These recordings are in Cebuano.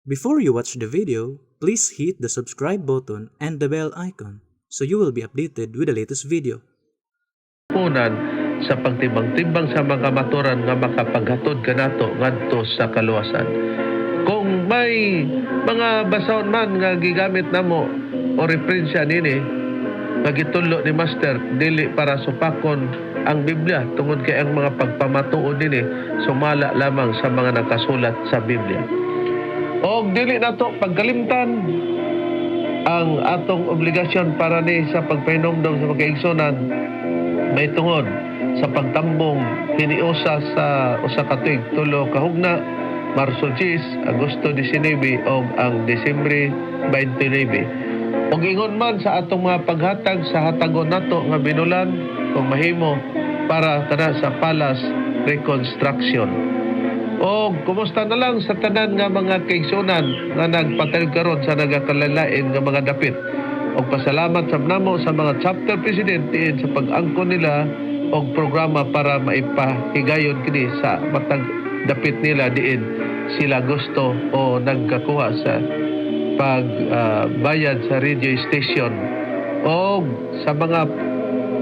Before you watch the video, please hit the subscribe button and the bell icon so you will be updated with the latest video. Punan sa pagtimbang-timbang sa mga maturan nga makapaghatod kanato ngadto sa kaluwasan. Kung may mga basahon man nga gigamit namo o referensya nini nga gitudlo ni Master, dili para supakon ang Biblia tungod kay ang mga pagpamatuod nini sumala lamang sa mga nakasulat sa Biblia. Og dili nato pagkalimtan ang atong obligasyon para ni sa pagpahinomdom sa pagkaigsunan may tungod sa pagtambong hiniusa sa usa ka tuig 3 ka hugna, Marso 10, Agosto 19 og ang Disyembre 29. Og ingon man sa atong mga paghatag sa hatagon nato nga binulan kung mahimo para kana sa palace reconstruction. O kumusta na lang sa tanan nga mga kaigsunan nga nagpatayog karon sa nagakalain nga mga dapit. Og pasalamat sab namo sa mga chapter president diin sa pag-angkon nila og programa para maipahigayon kini sa matag dapit nila diin sila gusto o nagkakuha sa pagbayad sa radio station, o sa mga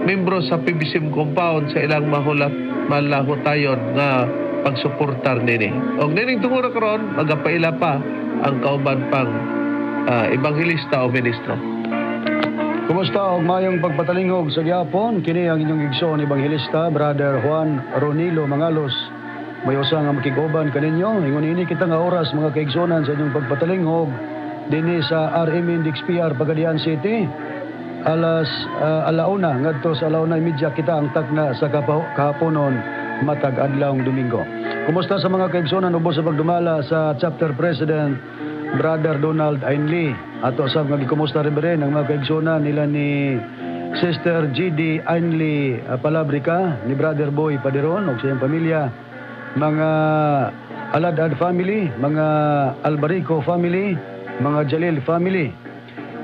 membro sa PBCM compound sa ilang mahulat malahutayon nga pagsuportar nini. Og nining tungura karon, magapaila pa ang kauban pang ebanghelista o ministro. Kumusta og mayong pagpatalingog sa gyapon? Kini ang inyong igsoon ebanghelista, Brother Juan Ronilo Mangalos. May usa nga makig-uban kaninyo. Ingon ini kita nga oras, mga kaigsuonan, sa inyong pagpatalingog dinhi sa RMN DXPR Pagadian City. Alas 1:00 ngadto sa 1:30 kita ang takna sa kahaponon matag adlawng Domingo. Kumusta sa mga kaigsuonan ubos sa pagdumala sa chapter president, Brother Donald Ainley? Ato sab nga gikumusta, Reverend, ang mga kaigsuonan nila ni Sister GD Ainley Palabrica, ni Brother Boy Paderon ug sa iyang pamilya, mga Aladad family, mga Albarico family, mga Jalil family,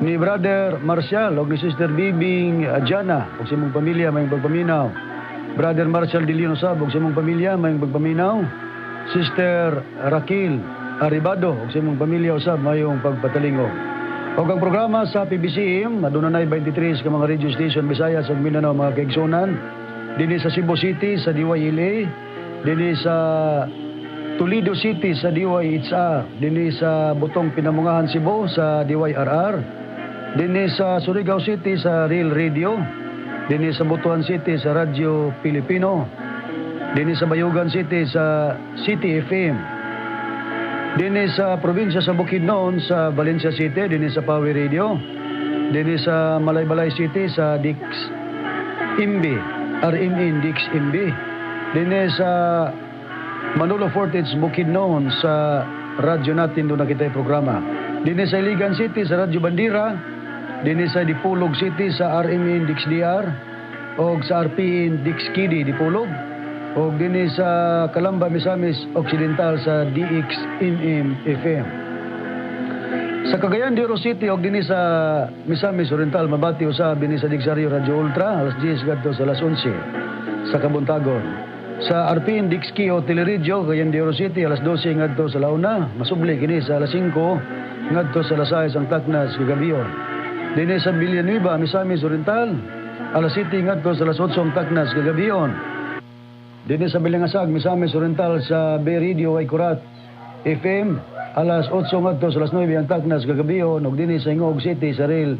ni Brother Marcial ug ni Sister Bibing Jana ug sa imong pamilya, mayong pagpaminaw. Brother Marcial de Leon usab ug sa imong pamilya, mayong pagpaminaw. Sister Raquel Aribado ug sa imong pamilya usab, mayong pagpatalingog. Og ang programa sa PBCM, aduna nay 23 ka mga radio station Visayas ug Mindanao, mga kaigsunan. Dinhi sa Cebu City sa DYLA, dinhi sa Toledo City sa DYHR, dinhi sa Butong Pinamungahan, Cebu sa DYRR, dinhi sa Surigao City sa Real Radio, dinhi sa Butuan City sa Radyo Pilipino, dinhi sa Bayugan City sa City FM, dinhi sa probinsya sa Bukidnon sa Valencia City, dinhi sa Power Radio, dinhi sa Malaybalay City sa Dix MB, RMN Dix MB, dinhi sa Manolo Fortich, Bukidnon sa radyo natin doon nakita yung programa. Dinhi sa Iligan City sa Radyo Bandira, dinhi sa Dipolog City sa RMN Dix DR, o sa RPN Dix KD Dipolog, o dinhi sa Calamba, Misamis Occidental sa DXMM FM. Sa Cagayan de Oro City og dinhi sa Misamis Oriental mabati usab dinhi sa Dixario Radyo Ultra alas 10 ngadto sa alas 11 sa kabuntagon. Sa RPN Dixki o Teleradyo Cagayan de Oro City alas 12 ngadto sa 1, masubli kini sa alas 5 ngadto sa alas 6 ang taknas kagabion. Dinhi sa Villanueva, Misamis Oriental, alas 7 ngadto sa alas 8 ang taknas kagabion. Dinhi sa Balingasag, Misamis Oriental sa Bay Radio Waikurat FM alas 8 ngadto sa alas 9 ang taknas kagabion, ug dinhi sa Gingoog City sa Rail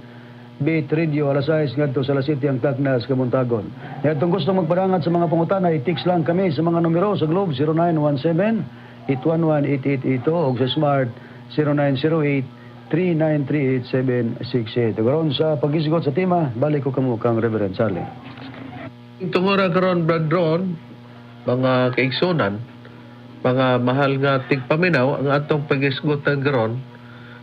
Beat Radio alas 6 ngadto sa alas 7 ang taknas kabuntagon. Atong gusto magpadangat sa mga pangutana, i-text lang kami sa mga numero sa Globe 0917 811 8882 ug sa Smart 0908 3938768. Karon sa paghisgot sa tema, balik ko kamo kang Reverend Charlie. Tungura karon, Brad Ron, mga kaigsunan, mga mahal nga tigpaminaw, ang atong pagisgutan karon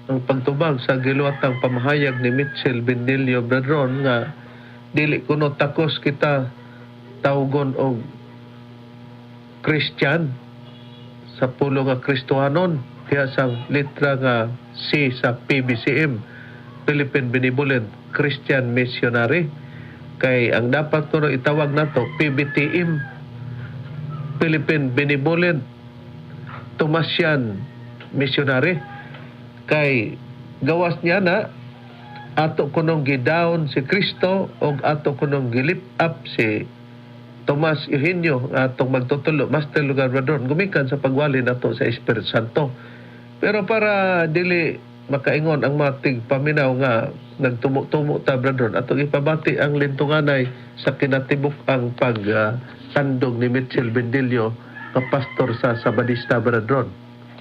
ang pagtubag sa giluwatang pamahayag ni Mitchell Bendillo, Brad Ron, nga dili kuno takos kita tawgon og Christian sa pulo nga Kristohanon, kaya sa letra nga C sa PBCM, Philippine Benevolent Christian Missionary, kay ang dapat kuno itawag nato PBTM, Philippine Benevolent Tomasian Missionary. Kay gawas niya na ato kunong gidown si Kristo og ato kunong gilift up si Tomas Eugenio nga atong magtutulo, master lugar, Brother Ron, gumikan sa pagwali nato sa Espiritu Santo. Pero para dili makaingon ang mga tigpaminaw nga nagtumo-tumo ta, Brother Ron, atong ipabati ang lintunganay sa kinatibuk ang pagtandog ni Mitchell Bendillo nga pastor sa Sabadista, Brother Ron.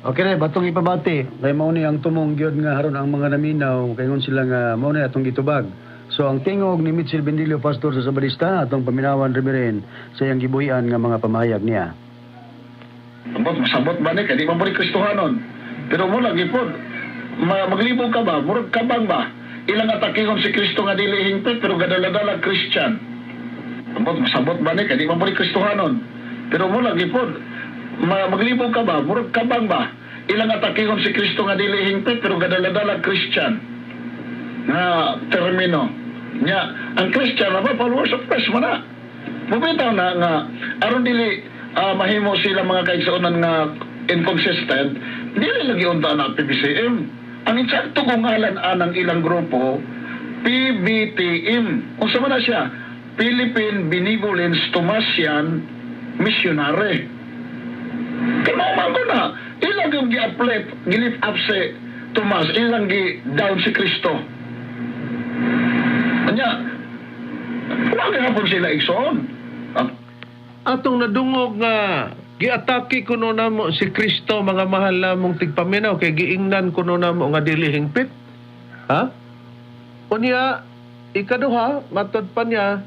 Okay na, batong ipabati. Kay mao ni ang tumong gyud nga haron ang mga naminaw, kay sila nga mao ni atong gitubag. So ang tingog ni Mitchell Bendillo, pastor sa Sabadista, atong paminawan, Reverend, sa iyang gibuhian nga mga pamahayag niya. Ambot, masabot ba ni? Kaya di man mo ni Kristohanon. Pero mo lagi po, maglibog ka ba? Murag kabang ba? Ilang atakihon si Kristo nga dili hingpit, pero gadala-dala Christian. Ambot, masabot ba ni? Kaya di man mo ni Kristohanon. Pero mo lagi po, maglibog ka ba? Murag kabang ba? Ilang atakihon si Kristo nga dili hingpit, pero gadala-dala Christian. Nga termino. Nya, ang Christian na ba, followers of Christ man na. Mubitaw na nga aron dili mahimo sila mga kaigsuonan nga inconsistent, dili lagi unta na PBCM. Ang insakto kong ngalan anang ilang grupo, PBTM. Unsa man na siya? Philippine Benevolence Tomasian Missionary. Kaya man ko na, ilang yung gi-uplift, gi-lift up si Tomas, ilang gi-down si Kristo. Anya, wala nga po sila igsoon. Ah, Atong nadungog nga giatake kuno namo si Kristo, mga mahal namong tigpaminaw, kay giingnan kuno namo nga dili hingpit. Ha? Unya ikaduha, matod pa niya,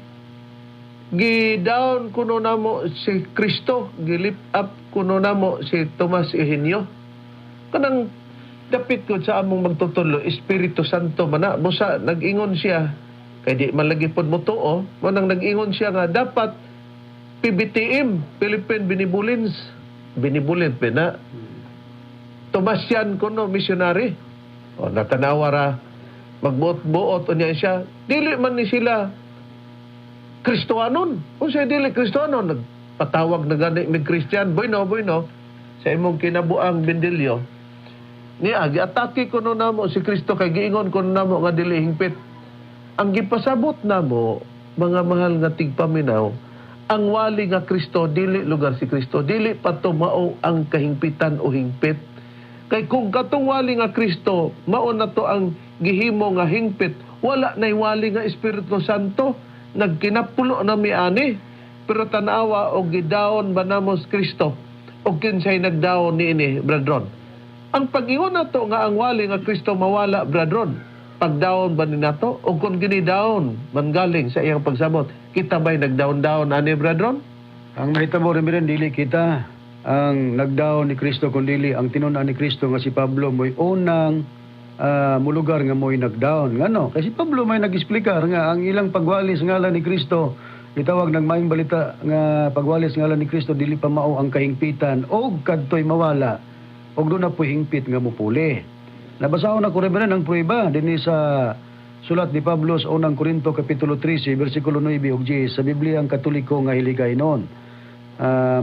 gi-down kuno namo si Kristo, gi-lift up kuno namo si Tomas Eugenio. Kanang dapit ko sa among magtutulo, Espiritu Santo man na. Busa nag-ingon siya kay di man lagi pod mo tuo, manang nag-ingon siya nga dapat PBTM, Philippine Benevolence, Benevolent ba na? Tomasian kuno missionary. O natanawa ra magbuot-buot unya siya. Dili man ni sila Kristohanon. Unsay dili Kristohanon? Nagpatawag na gani mig Christian. Bueno, bueno. Sa imong kinabuang, Bendilyo. Niya, giatake kuno namo si Kristo kay giingon kuno namo nga dili hingpit. Ang gipasabot namo, mga mahal nga tigpaminaw, ang wali nga Kristo, dili lugar si Kristo, dili pa to mao ang kahingpitan o hingpit. Kay kung katong wali nga Kristo, mao na to ang gihimo nga hingpit, wala na'y wali nga Espiritu Santo, nagkinapulo na mi ani. Pero tanawa og gidaon ba namo si Kristo o kinsay nagdaon niini, Bradron? Ang pag-ingon nato nga ang wali nga Kristo mawala, Bradron, pagdaon ba ni nato? O kung kini daon man galing sa iyang pagsabot, kita ba'y nagdaon-daon ani, Bradron? Ang mahitabo, Reverend, dili kita ang nagdaon ni Kristo kundi ang tinun-an ni Kristo nga si Pablo mo'y unang mulugar nga mo'y nagdaon. Ngano? Kasi Pablo may nag-explicar nga ang ilang pagwali sa ngalan ni Kristo, gitawag ng maayong balita nga pagwali sa ngalan ni Kristo dili pa mao ang kahingpitan og kadtoy mawala og doon na po'y hingpit nga mupuli. Nabasahon ako, Reverend, ang prueba dinhi sa sulat ni Pablo sa unang Korinto kapitulo 13 bersikulo 9 ug 10 sa Biblia ang Katoliko nga Hiligaynon.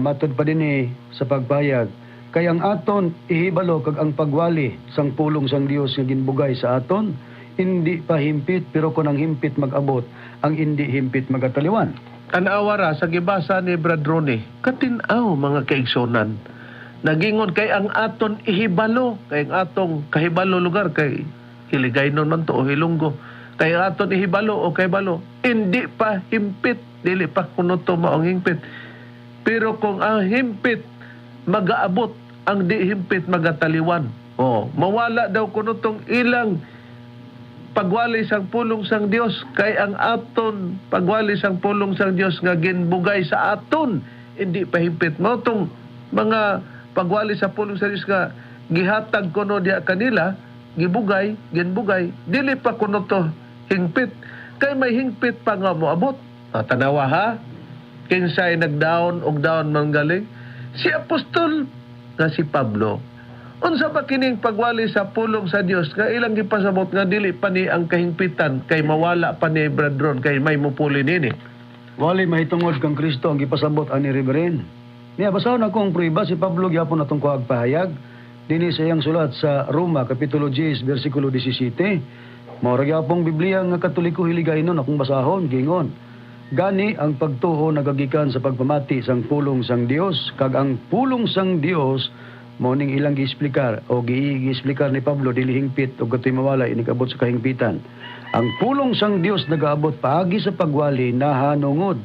Matod pa dinhi sa pagpayag, kay ang aton ihibalo kag ang pagwali sang pulong sang Dios nga ginbugay sa aton hindi pa himpit, pero kung ang himpit mag-abot, ang hindi himpit magataliwan. Tanawa ra sa gibasa ni Brad Ronnie, katinaw, mga kaigsonan. Nagingon kay ang aton ihibalo, kay ang atong kahibalo lugar kay Hiligaynon man to o Hilonggo. Kay ang aton ihibalo o kahibalo, hindi pa himpit, dili pa kuno to maong hingpit. Pero kung ang himpit magaabot, ang di himpit magataliwan. Oh, mawala daw kuno tong ilang pagwali sang pulong sang Dios kay ang aton pagwali sang pulong sang Dios nga ginbugay sa aton hindi pa himpit. Mao tong mga pagwali sa pulong sa Dios nga gihatag kuno diya kanila, gibugay, ginbugay, dili pa kuno to hingpit kay may hingpit pa nga moabot. Ah, tanawa ha, kinsay nagdown og down manggaling? Si apostol nga si Pablo. Unsa ba kining pagwali sa pulong sa Dios nga ilang gipasabot nga dili pa ni ang kahingpitan kay mawala pa ni Bradron kay may mupuli nini? Wali mahitungod kang Kristo ang gipasabot ani, Reverend. Niya, basahon ako ang prueba si Pablo gyapon atong kuhag pahayag. Dinhi sa iyang sulat sa Roma, Kapitulo 10, versikulo 17. Mao ra gyapong Biblia nga Katoliko Hiligaynon akong basahon, gingon: "Gani ang pagtuo nagagikan sa pagpamati sang pulong sang Dios, kag ang pulong sang Dios mao ning ilang giesplikar o giesplikar ni Pablo, dili hingpit og katoy mawala inig-abot sa kahingpitan. Ang pulong sang Dios nagaabot paagi sa pagwali nahanungod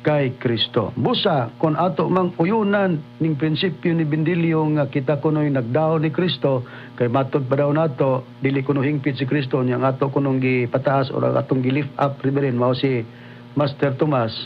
kay Kristo." Busa kung ato mang uyunan ning prinsipyo ni Bendilio nga kita kuno'y nagdaon ni Kristo, kay matod pa daw nato dili kuno hingpit si Kristo niya, ang ato kunong gipataas o ang atong gi-lift up, Reverend, mao si Master Tomas,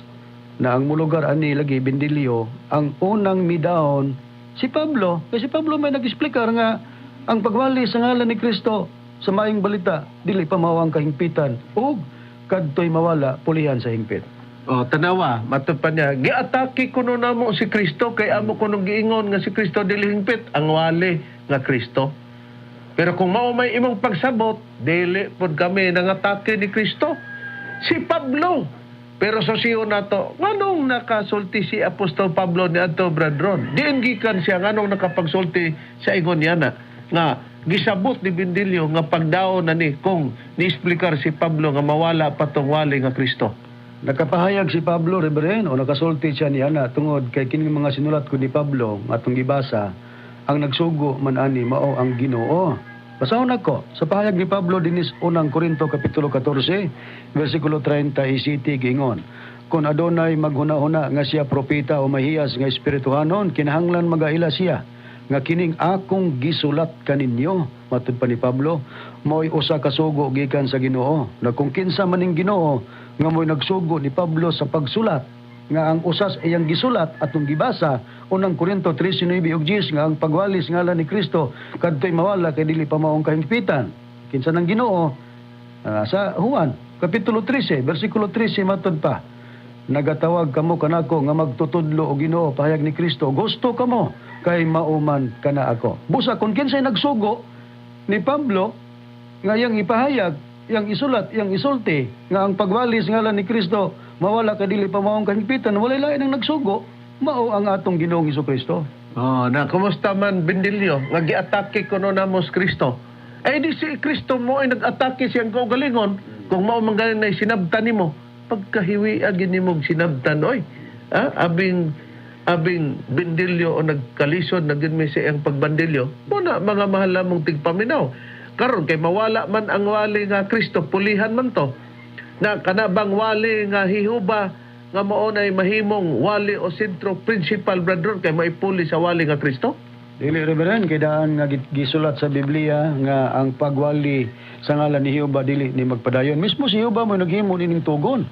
na ang mulugar ani lagi Bendilio, ang unang midaon si Pablo, kay si Pablo may nag-explicar nga ang pagwali sa ngalan ni Kristo sa maayong balita dili pa mao ang kahingpitan ug kadtoy mawala pulihan sa hingpit. Oh, tanawa, matod pa niya, giatake kuno namo si Kristo kay amo kuno giingon nga si Kristo dili hingpit, ang wali nga Kristo. Pero kung mao may imong pagsabot, dili pud kami nangatake ni Kristo. Si Pablo. Pero sa siyo nato, nganong nakasulti si Apostol Pablo ni adto, Brad Ron? Diin gikan siya, nganong nakapagsulti sa ingon niya na nga gisabot ni Bendilio nga pagdaon na ni kung niexplikar si Pablo nga mawala pa tong wali nga Kristo? Nakapahayag si Pablo, Reverend, o nakasulti siya niya na tungod kay kining mga sinulat ko ni Pablo nga atong gibasa, ang nagsugo man ani mao ang Ginoo. Basahon nako sa pahayag ni Pablo dinis Unang Korinto kapitulo 14 versikulo 37, gingon: "Kung adunay maghuna-huna nga siya propeta o mahiyas nga espirituhanon, kinahanglan magaila siya nga kining akong gisulat kaninyo," matud pa ni Pablo, "mo'y usa ka sugo gikan sa Ginoo." Na kung kinsa maning Ginoo nga mo'y nagsugo ni Pablo sa pagsulat nga ang usas iyang gisulat atong gibasa, Unang Korinto 13:9 ug 10, nga ang pagwali sa ngalan ni Kristo kadtoy mawala kay dili pa maong kahingpitan, kinsa nang Ginoo? Sa Juan kapitulo 13 versikulo 13, matud pa, "Nagatawag kamo kanako nga magtutudlo o Ginoo," pahayag ni Kristo, "gusto kamo kay mauman kana ako." Busa kung kinsay nagsugo ni Pablo nga iyang ipahayag, iyang isulat, iyang isulti nga ang pagwali sa ngalan ni Kristo mawala kay dili pa maong kahigpitan, walay lain ang nagsugo, mao ang atong Ginoong Kristo. Oh, na kumusta man, Bendilio, nga giatake kuno namo si Kristo? Eh di si Kristo mo ay nag-atake siyang kaugalingon kung mao man gani na sinabtan nimo. Pagkahiwi agi nimo sinabtan oy. Ah, abing abing Bendilyo o nagkalisod na gyud mi sa iyang pagbandilyo. Muna mga mahal lamong tigpaminaw. Karon kay mawala man ang wali nga Kristo, pulihan man to. Na kana bang wali nga Hihuba nga mao nay mahimong wali o sentro principal, brethren, kay maipuli sa wali nga Kristo? Dili, Reverend, kay daan nga gisulat sa Biblia nga ang pagwali sa ngalan ni Jehova dili ni magpadayon. Mismo si Jehova mo naghimo nining tugon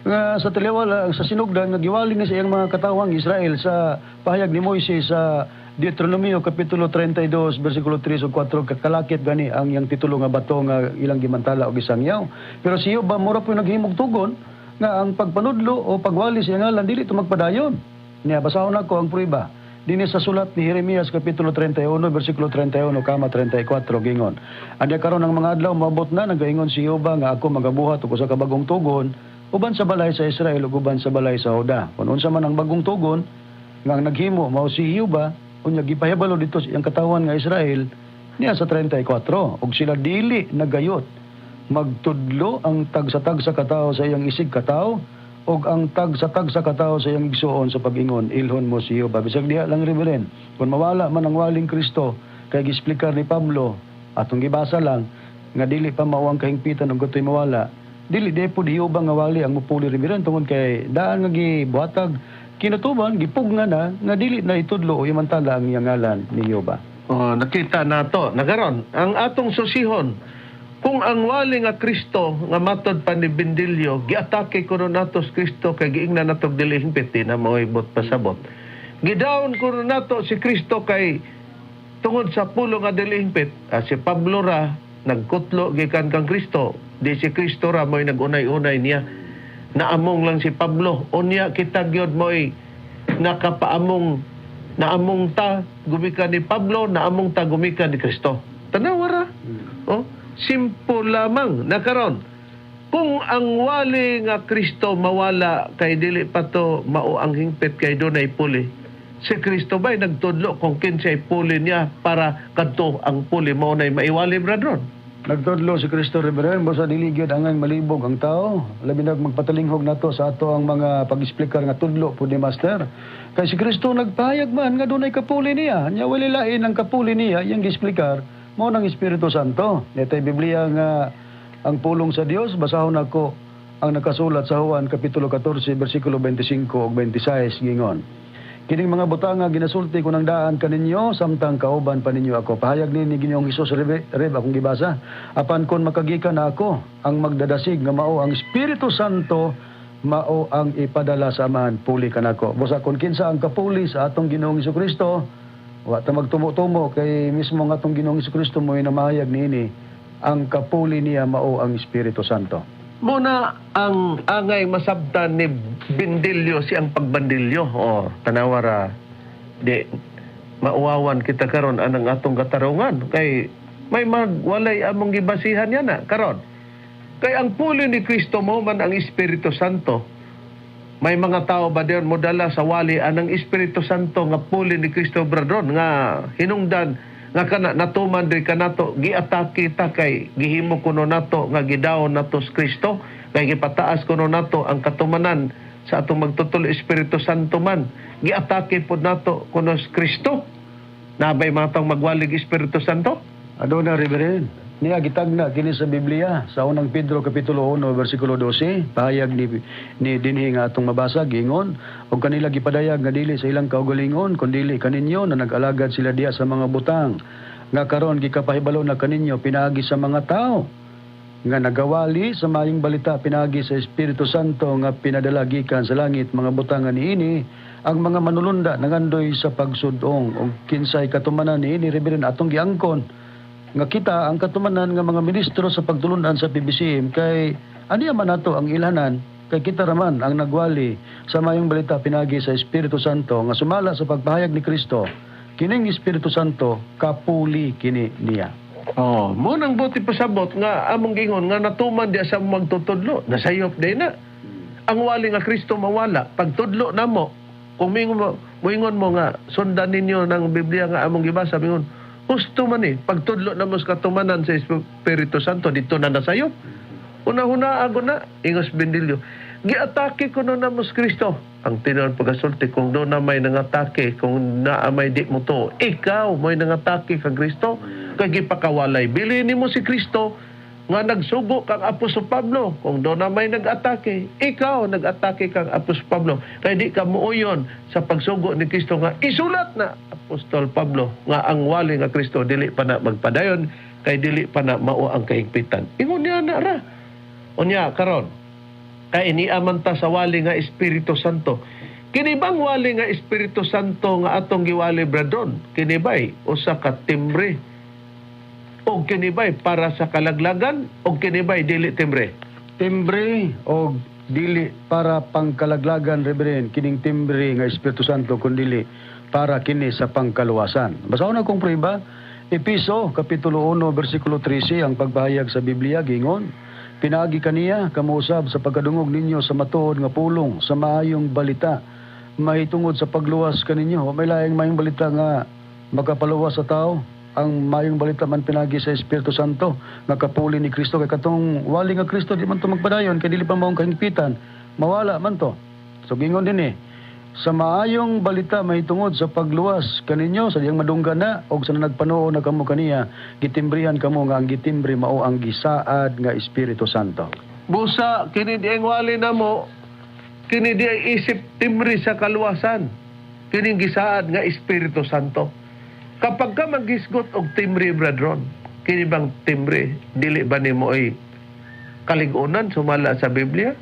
nga sa taliwala sa sinugdan nga giwali ni sa iyang mga katawang Israel sa pahayag ni Moises sa Deuteronomio kapitulo 32 versikulo 3 ug 4, kakalakit gani ang iyang titulo nga bato nga ilang gimantala og isangyaw. Pero si Jehova mura po naghimog tugon nga ang pagpanudlo o pagwali sa iyang ngalan dili to magpadayon. Niya basahon nako ang prueba. Dinhi sa sulat ni Jeremias kapitulo 31 versikulo 31 kama 34, gingon: "Anya karon ang mga adlaw moabot na, nagaingon si Jehova, nga ako magabuhat og usa ka bagong tugon uban sa balay sa Israel ug uban sa balay sa Juda." Kung unsa man ang bagong tugon nga ang naghimo mao si Jehova, unya gipahibalo dito sa iyang katawan nga Israel niya sa 34, "Ug sila dili nagayot magtudlo ang tagsa-tagsa katawo sa iyang isig katawo ug ang tagsa-tagsa katawo sa iyang igsuon sa pag-ingon, 'Ilhon mo si Jehova.'" Bisag diha lang, Reverend, kung mawala man ang waling Kristo kay gisplikar ni Pablo atong gibasa lang nga dili pa mao ang kahingpitan ug katoy mawala, dili di pud Jehova nga wali ang mupuli, Reverend, tungod kay daan nga gibuhatag kinutuban, gipugna na nga dili na itudlo o imantala ang iyang ngalan ni Jehova. Oh, nakita nato. Nagaron, ang atong susihon, kung ang wali nga Kristo nga matod pa ni Bendilio, giatake kuno nato si Kristo kay giingnan nato dili hingpit, di na mao'y buot pasabot. Gidaon kuno nato si Kristo kay tungod sa pulo nga dili hingpit. Ah, si Pablo ra nagkutlo gikan kang Kristo, di si Kristo ra mo'y nagunay-unay niya. Naamong lang si Pablo. Unya kita gyud mo'y nakapaamong, naamong ta gumikan ni Pablo, naamong ta gumikan ni Kristo. Tanawa ra. Oh, simple lamang nakaron. Kung ang wali nga Kristo mawala kay dili pa to mao ang hingpit kay dunay puli. Si Kristo ba'y nagtudlo kung kinsay puli niya para kadto ang puli mao na'y maiwali, brethren? Nagtudlo si Kristo, Reverend, basta dili gyud angay malibog ang tao. Labi na magpatalinghog nato sa ato ang mga pag-explicar nga tudlo po ni Master. Kay si Kristo nagpahayag man nga dunay kapuli niya. Nya wala lain ang kapuli niya iyang giexplicar mao nang Espiritu Santo. Netay Biblia nga ang pulong sa Dios, basahon nako ang nakasulat sa Juan kapitulo 14 bersikulo 25 ug 26, gingon: "Kining mga butanga ginasulti ko ng daan kaninyo samtang kauban pa ninyo ako." Pahayag ni Ginoong Hesus, Reb, akong gibasa. "Apan kon makagikan na ako, ang magdadasig nga mao ang Espiritu Santo, mao ang ipadala sa Amahan puli kanako." Busa kon kinsa ang kapuli sa atong Ginoong Kristo, wa ta magtumo-tumo kay mismo ang atong Ginoong Kristo mo namahayag niini, ang kapuli niya mao ang Espiritu Santo. Muna ang angay masabtan ni Bindilyo siyang pagbandilyo. O, tanawa ra. Di, mauwawan kita karon anang atong katarungan. Kay may magwalay among gibasihan yan na karon. Kay ang puli ni Kristo mo man ang Espiritu Santo. May mga tao ba diyon mo dala sa wali anang Espiritu Santo nga puli ni Kristo, brethren, nga hinungdan nga kana natuman diri kanato, giatake ta kay gihimo kuno nato nga gidawon nato sa Kristo, kay gipataas kuno nato ang katumanan sa atong magtutol Espiritu Santo man, giatake pod nato kuno sa Kristo? Nabay mga taong magwalig Espiritu Santo? Aduna, Reverend. Niya gitagna kini sa Biblia sa Unang Pedro kapitulo 1 bersikulo 12, pahayag ni dinhi nga atong mabasa, gingon, "Og kanila gipadayag nga dili sa ilang kaugalingon kundili kaninyo na nag-alagad sila diha sa mga butang nga karon gikapahibalo na kaninyo pinaagi sa mga tao nga nagawali sa maayong balita pinaagi sa Espiritu Santo nga pinadala gikan sa langit. Mga butang nga niini ang mga manulunda nangandoy sa pagsudong." Og kinsay katumanan niini, Reverend, atong giangkon nga kita ang katumanan nga mga ministro sa pagtulunan sa PBCM, kay aniya man nato ang ilhanan, kay kita raman ang nagwali sa maayong balita pinagi sa Espiritu Santo nga sumala sa pagpahayag ni Kristo, kining Espiritu Santo kapuli kini niya. Oh, mo nang buti pasabot nga among gingon nga natuman diya sa magtutudlo, nasayop day na. Ang wali nga Kristo mawala, pagtudlo namo, kung moingon mo nga sundan ninyo ng Biblia nga among gibasa, mingon, husto man eh, pagtudlo namo sa katumanan sa Espiritu Santo, dito na nasayop. Una-una ako na, ingos Bendilyo. Giatake ko no namo sa Kristo. Ang tinuod pagkasulti, kung doon na may nangatake, kung naa may di mo to, ikaw may nangatake kang Kristo, kay gipakawalay. Bili nimo si Kristo nga nagsugo kang Apostol Pablo. Kung doon na may nag-atake, ikaw nag-atake kang Apostol Pablo. Kay di ka muuyon sa pagsugo ni Kristo nga isulat na Apostol Pablo nga ang wali nga Kristo dili pa na magpadayon kay dili pa na mao ang kahigpitan. Ingon niya na ra. Unya karon kay iniaman ta sa wali nga Espiritu Santo. Kini bang wali nga Espiritu Santo nga atong giwali, brethren? Kini bay usa ka timbre? O kini bay para sa kalaglagan o kini bay dili timbre? Timbre o dili para pangkalaglagan, Reverend, kining timbre nga Espiritu Santo, kundili para kini sa pangkaluwasan. Basahon akong prueba, Episo kapitulo 1 bersikulo 13, ang pagpahayag sa Biblia gingon, "Pinaagi kaniya kamo usab sa pagkadungog ninyo sa matuod nga pulong sa maayong balita mahitungod sa pagluwas kaninyo." May laing maayong balita nga makapaluwas sa tao, ang maayong balita man pinagi sa Espiritu Santo nga kapuli ni Kristo, kay katong wali nga Kristo di man to magpadayon kay dili pa maong kahingpitan, mawala man to. So gingon din eh, sa maayong balita mahitungod sa pagluwas kaninyo sa diyang madunggan na og sa nagpanuo na kamo kaniya, gitimbrihan kamo nga ang gitimbre mao ang gisaad nga Espiritu Santo. Busa kini di ang wali namo, kini di ay isip timbre sa kaluwasan. Kining gisaad nga Espiritu Santo. Kapag ka maghisgot og timbre, brethren, kini bang timbre dili ba nimo ay kalig-unan sumala sa Biblia?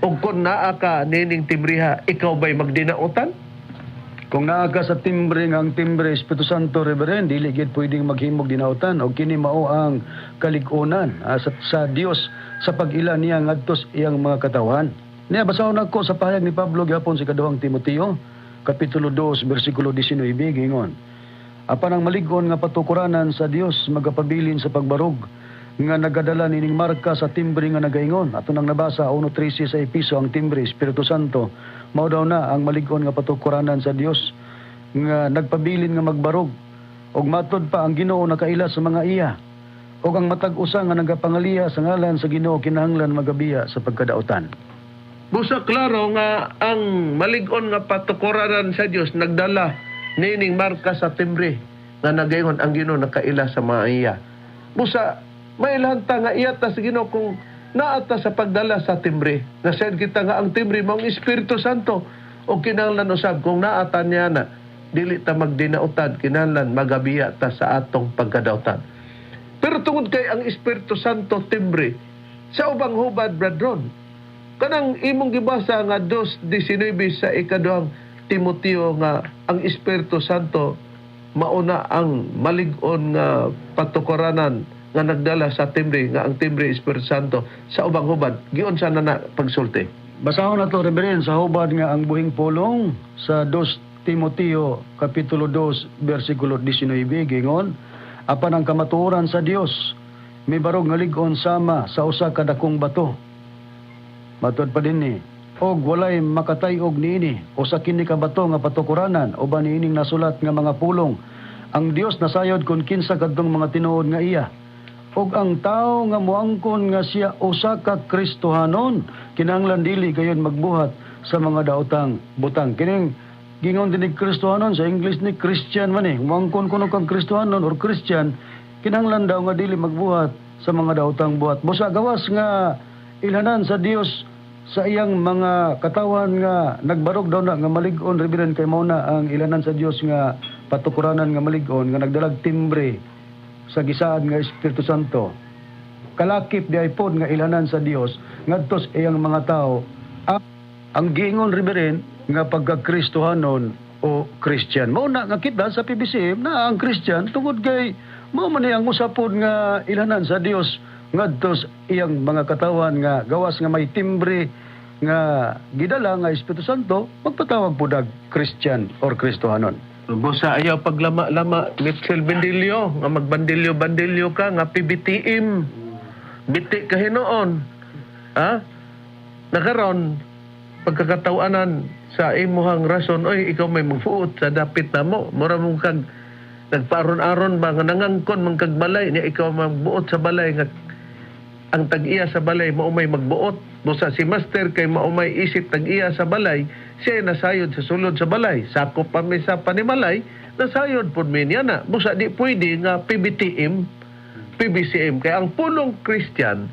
Og kung naa ka nining timbriha, ikaw ba'y magdinautan? Kung naa ka sa timbre nga ang timbre Espiritu Santo, Reverend, dili gid pwedeng maghimog dinautan, og kini mao ang kalig-unan sa Dios sa pag-ila niya ngadto sa iyang mga katawhan. Niya basahon nako sa pahayag ni Pablo gyapon sa ikaduhang Timoteo kapitulo 2 bersikulo 19, gingon, "Apan ang malig-on nga patukuranan sa Dios magapabilin sa pagbarog nga nagadala nining marka sa timbre nga nagaingon." Ato nang nabasa 1:13 sa Episo, ang timbre Espiritu Santo. Mao daw na ang malig-on nga patukuranan sa Dios. nga nagpabilin nga magbarog. Og matod pa, ang Ginoo nakaila sa mga iya. Og ang matag usa nga nagapangaliya sa ngalan sa Ginoo kinahanglan magabiya sa pagkadautan. Busa klaro nga ang malig-on nga patukuranan sa Dios nagdala niining marka sa timbre nga nagaingon ang Ginoo nakaila sa mga iya. Busa mailhan ta nga iya ta sa Ginoo kung naa ta sa pagdala sa timbre. Nasayod kita nga ang timbre maong Espiritu Santo o kinahanglan usab kung naa ta niya na dili ta magdinautan, kinahanglan magabiya ta sa atong pagkadautan. Pero tungod kay ang Espiritu Santo timbre sa ubang hubad, Brad Ron, kanang imong gibasa nga 2:19 sa ikaduhang Timoteo nga ang Espiritu Santo mauna ang malig-on nga patukuranan nga nagdala sa timbre, nga ang timbre Espiritu Santo, sa ubang hubad giunsa na na pagsulti? Basahon na to, Reverend, sa hubad nga ang buhing pulong sa 2 Timoteo Kapitulo 2 versikulo 19, gingon, "Apan ang kamatuoran sa Dios mibarog nga lig-on sama sa usa ka dakong bato." Matod pa dinhi, "Og walay makatay-og niini. Usa kini ka bato nga patukuranan uban niining nasulat nga mga pulong. Ang Dios nasayod kung kinsa kadtong mga tinuod nga iya. Ug ang tawo nga muangkon nga siya usa ka Kristohanon kinahanglan dili gayon magbuhat sa mga daotang butang." Kining gingon din ni Kristohanon, sa English ni Christian man eh. Muangkon kuno kang Kristohanon or Christian, kinahanglan daw nga dili magbuhat sa mga daotang buhat. Busa gawas nga ilhanan sa Dios sa iyang mga katawan nga nagbarog daw na nga malig-on, Reverend, kay mao na ang ilanan sa Dios nga patukuranan nga malig-on nga nagdalag timbre sa gisaad nga Espiritu Santo, kalakip diay pod nga ilanan sa Dios ngadto sa iyang mga tao ang giingon, Reverend, nga pagka-Kristohanon o Christian. Mao na nga kita sa PBCM na ang Christian tungod kay mao man ni ang usa pod nga ilanan sa Dios ngadto sa iyang mga katawan nga gawas nga may timbre nga gidala nga Espiritu Santo, magpatawag pud og Christian or Kristohanon. Busa ayaw paglama-lama, Mitchell Bendilio, nga magbandilyo-bandilyo ka nga PBTM. Biti ka hinuon. Ha? Nakaron pagkakatawanan sa imuhang rason, oy, ikaw may magbuot sa dapit na mo. Mura mong kag nagpaaron-aron ba nga nangangkon man kag balay niya, ikaw magbuot sa balay nga ang tag-iya sa balay mao may magbuot. Busa si master kay mao may isip tag-iya sa balay, siya ay nasayod sa sulod sa balay. Sakop pa mi sa panimalay, nasayod pud mi niya na. Busa di pwede nga PBTM, PBCM. Kaya ang pulong Christian,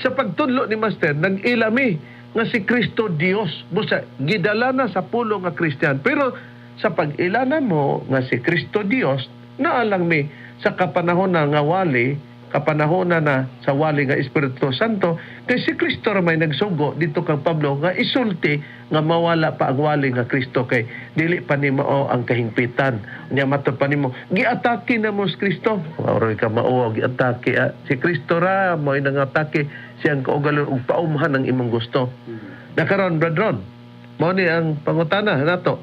sa pagtudlo ni Master, nag-ilami nga si Kristo Dios. Busa, gidala na sa pulong nga Christian. Pero sa pag-ila na mo nga si Kristo Dios, naalang mi sa kapanahon na nga wali, kapanahon na na sa wali nga Espiritu Santo, kay si Kristo ra may nagsugo dito kang Pablo nga isulti nga mawala pa ang wali nga Kristo kay dili pa ni mao ang kahingpitan. Nya matod pa nimo, giatake na mo si Kristo. Oroy ka mao giatake ah. Si Kristo ra mo'y nangatake siyang kaugalon ug paumhan ang imong gusto. Nakaron, Brad Ron, mao ni ang pangutana nato.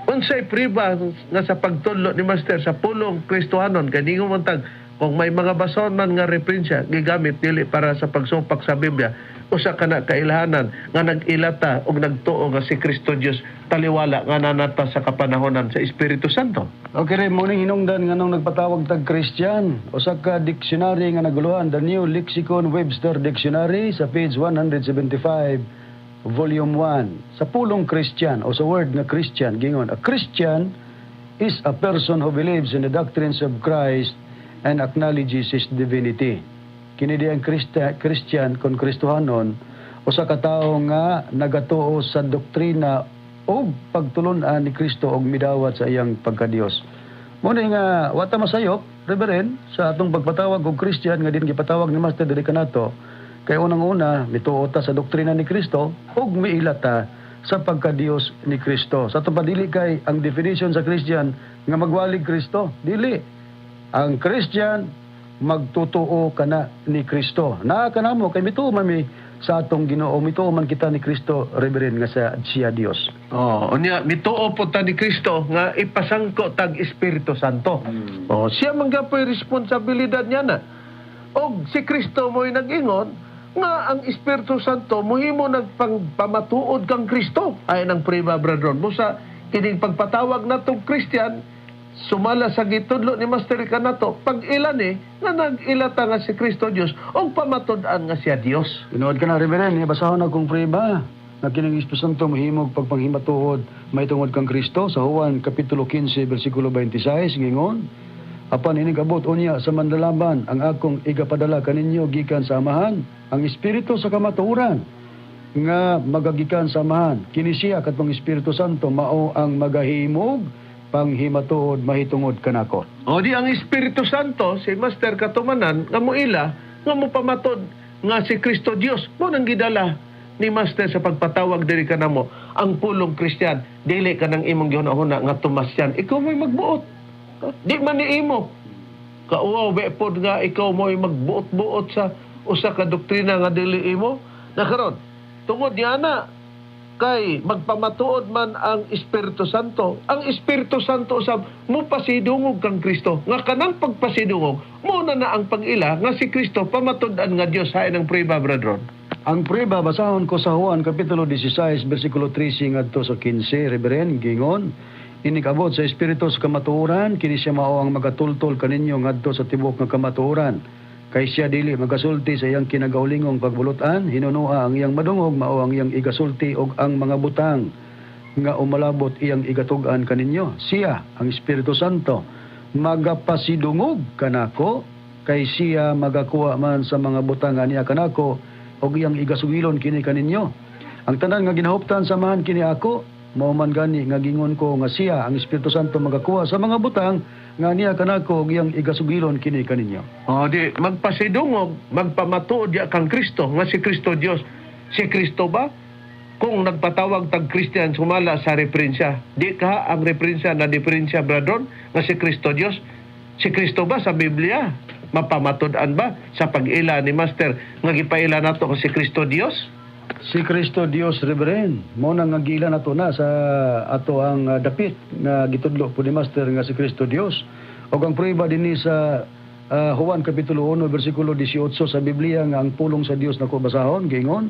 Unsay priba nga sa pagtudlo ni Master sa pulong Kristohanon kay ningon man tag kung may mga bason man nga referensya gigamit dili para sa pagsupak sa Biblia, usa ka na kailhanan nga nag-ilata og nagtuo nga si Kristo Dios taliwala nga nanata sa kapanahonan sa Espiritu Santo? Okay rin, muning hinungdan nga nung nagpatawag tag Christian, usa ka dictionary nga naguluhan, The New Lexicon Webster Dictionary sa page 175, volume 1. Sa pulong Christian o sa word nga Christian, gingon, "A Christian is a person who believes in the doctrines of Christ and acknowledges His divinity." Kini di ang Christian kon Kristohanon, usa ka tawo nga nagatuo sa doktrina o pagtulun-an ni Kristo og midawat sa iyang pagkadiyos. Mao nga wa ta masayop, Reverend, sa atong pagpatawag og Christian nga din gipatawag ni Master diri kanato kay unang-una mituo ta sa doktrina ni Kristo ug miila ta sa pagkadiyos ni Kristo. Sa atong padili kay ang definition sa Christian nga magwalig Kristo, dili. Ang Christian magtutuo kana ni Kristo. Naa kanamo kay mituo man mi sa atong Ginoo, mituo man kita ni Kristo, Reverend, nga sa siya Dios. Oh, unya mituo po ta ni Kristo nga ipasangko tag Espiritu Santo. Oh, siya man gapoy responsibilidad niya na. Og si Kristo mo'y nag-ingon nga ang Espiritu Santo mohimo nagpamatuod kang Kristo. Ay nang priba, Brad Ron. Busa Kining pagpatawag natong Christian sumala sa gitudlo ni Master kanato, pag-ila ni nga nag-ila ta nga si Kristo Dios ug pamatud-an nga siya Dios. Tinuod ka na, Reverend, basahon akong prueba na kining Espiritu Santo mahimog pagpanghimatuod mahitungod kang Kristo sa Juan Kapitulo 15 versikulo 26, ngingon, "Apan inig abot unya sa Manlalaban ang akong igapadala kaninyo gikan sa Amahan, ang Espiritu sa kamatuoran nga magagikan sa Amahan, kini siya, katong Espiritu Santo, mao ang magahimog panghimatuod mahitungod kanako." O di ang Espiritu Santo, si Master katumanan nga moila nga mopamatod nga si Kristo Dios. Mo nang gidala ni Master sa pagpatawag diri kanamo ang pulong Christian. Dili ka nang imong gihuna-huna nga Tomasian, ikaw mo'y magbuot. Di man ni imo kauwaw be pod nga ikaw mo'y magbuot-buot sa usa ka doktrina nga dili imo na. Karon, tungod niya na kay magpamatuod man ang Espiritu Santo, ang Espiritu Santo usab mopasidungog kang Kristo, nga kanang pagpasidungog mo na na ang pag-ila nga si Kristo pamatud-an nga Dios. Hain ang prueba, Brother Ron. Ang prueba, basahon ko sa Juan Kapitulo 16 versikulo 13 ngadto sa 15, Reverend, gingon, "Inig abot sa Espiritu sa kamatuoran, kini siya mao ang magatultol kaninyo ngadto sa tibuok nga kamatuoran. Kay siya dili magasulti sa iyang kinagaulingong pagbulutan, hinunoa ang iyang madungog, mao ang iyang igasulti, og ang mga butang nga umalabot iyang igatug-an kaninyo. Siya, ang Espiritu Santo, magapasidungog kanako, kay siya magakuha man sa mga butang nga niya kanako og iyang igasugilon kini kaninyo. Ang tanan nga ginahuptan sa Amahan, kini ako. Mao man gani nga gingon ko nga siya, ang Espiritu Santo, magakuha sa mga butang nga niya kanako ug iyang igasugilon kini kaninyo." O di magpasidungog, magpamatuod ya kang Kristo nga si Kristo Dios. Si Kristo ba? Kung nagpatawag tag Christian sumala sa referensya, di ka ang referensya na diferensya, Brother Ron, nga si Kristo Dios? Si Kristo ba sa Biblia? Mapamatud-an ba sa pag-ila ni Master nga gipaila nato nga si Kristo Dios? Si Kristo Dios, Reverend. Mao na nga gila nato na sa ato ang dapit nga gitudlo po ni Master nga si Kristo Dios. Og ang prueba dinhi sa Juan Kapitulo 1 versikulo 18 sa Biblia nga ang pulong sa Dios nako basahon, giingon,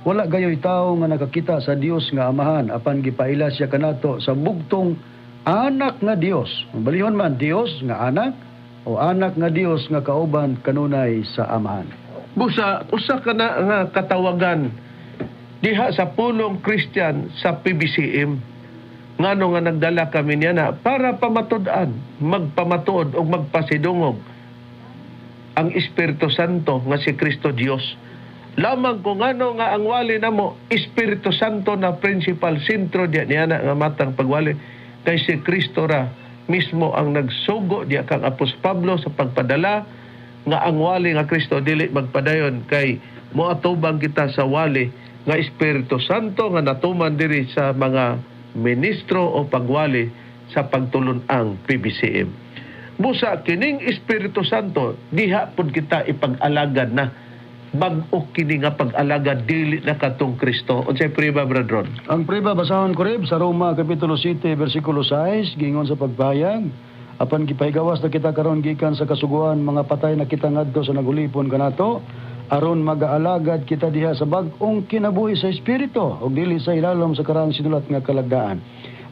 "Wala gayoy tawo nga nakakita sa Dios nga Amahan, apan gipaila siya kanato sa bugtong anak nga Dios." Balihon man, Dios nga anak o anak nga Dios nga kauban kanunay sa Amahan. Busa, usa ka na nga katawagan diha sa pulong Christian sa PBCM. Ngano nga nagdala kami niya na para pamatud-an, magpamatuod o magpasidungog ang Espiritu Santo nga si Kristo Dios. Lamang kung ano nga ang wali namo, Espiritu Santo na principal sentro diya niya na nga matang pagwali, kay si Kristo ra mismo ang nagsugo diya kang Apostol Pablo sa pagpadala nga ang wali nga Kristo dili magpadayon, kay moatubang kita sa wali nga Espiritu Santo nga natuman diri sa mga ministro o pagwali sa pagtulun-ang PBCM. Busa kining Espiritu Santo diha pud kita ipag-alagad na bag-o kini nga pag-alagad, dili na katong Kristo. Unsay prueba, Brother Ron? Ang prueba, basahon ko rib sa Roma Kapitulo 7 versikulo 6, gingon sa pagpahayag, "Apan gipahigawas na kita karon gikan sa kasuguan, mga patay na kita ngadto sa nagulipon kanato, aron magaalagad kita diha sa bag-ong kinabuhi sa espiritu ug dili sa ilalom sa karaang sinulat nga kalagdaan."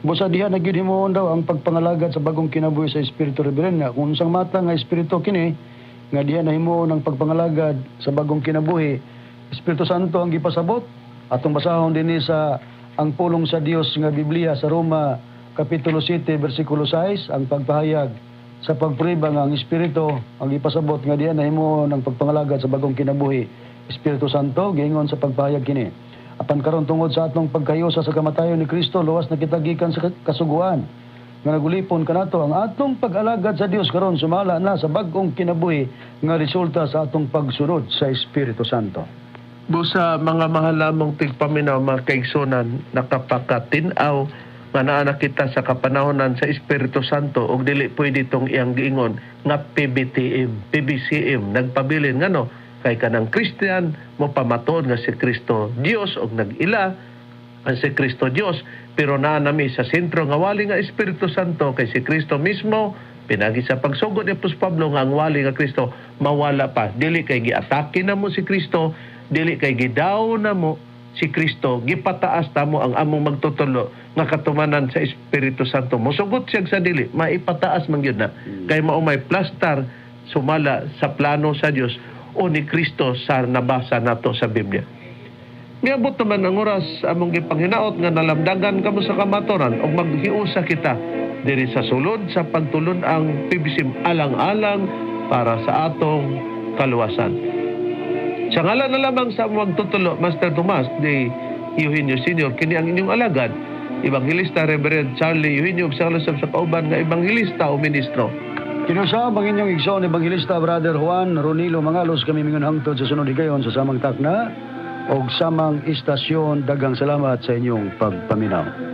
Busa diha na gyud himuon daw ang pagpangalagad sa bagong kinabuhi sa espiritu, Reverend, nga kung unsang mata nga espiritu kini nga diha nahimuon ang pagpangalagad sa bagong kinabuhi? Espiritu Santo ang gipasabot. Atong basahon dinhi sa ang pulong sa Dios nga Biblia sa Roma Kapitulo 7 versikulo 6 ang pagpahayag sa pagprueba nga ang espiritu ang gipasabot nga diha nahimuon ang pagpangalagad sa bagong kinabuhi, Espiritu Santo. Giingon sa pagpahayag kini, "Apan karon, tungod sa atong pagkayusa sa kamatayon ni Kristo, luwas na kita gikan sa kasuguan nga nagulipon kanato. Ang atong pag-alagad sa Dios karon sumala na sa bag-ong kinabuhi nga resulta sa atong pagsunod sa Espiritu Santo." Busa, mga mahal lamang tigpaminaw, mga kaigsunan, nakapakatin-aw nga naa na kita sa kapanahonan sa Espiritu Santo ug dili pwede tong iyang giingon nga PBTM, PBCM nagpabilin. Ngano? Kay kanang Christian mo pamatuod nga si Kristo Dios og nag-ila ang si Kristo Dios, pero naa nami sa sentro nga wali nga Espiritu Santo, kay si Kristo mismo pinagi sa pagsugod ni Apostol Pablo nga ang wali nga Kristo mawala pa. Dili kay giatake na mo si Kristo, dili kay gidaw na mo si Kristo, gipataas ta mo ang among magtutulo. Nga katumanan sa Espiritu Santo. Mosugot siya sa dili, maipataas man gyud na. Kay mao may plastar sumala sa plano sa Dios o ni Kristo sa nabasa nato sa Biblia. Miabot naman ang oras among gipanghinaot nga nalamdagan kamo sa kamaturan ug maghiusa kita diri sa sulod sa pagtulon ang PBC alang-alang para sa atong kaluwasan. Sa ngalan na lamang sa magtutulo, Master Tomas de Eugenio Sr., kini ang inyong alagad, Evangelista Reverend Charlie Eugenio, ug sa kalusab sa kauban nga evangelista o ministro. Kinusab ang inyong igsoon Evangelista Brother Juan Ronilo Mangalos. Kami mingon hangtod sa sunod higayon sa samang takna og samang istasyon. Daghang salamat sa inyong pagpaminaw.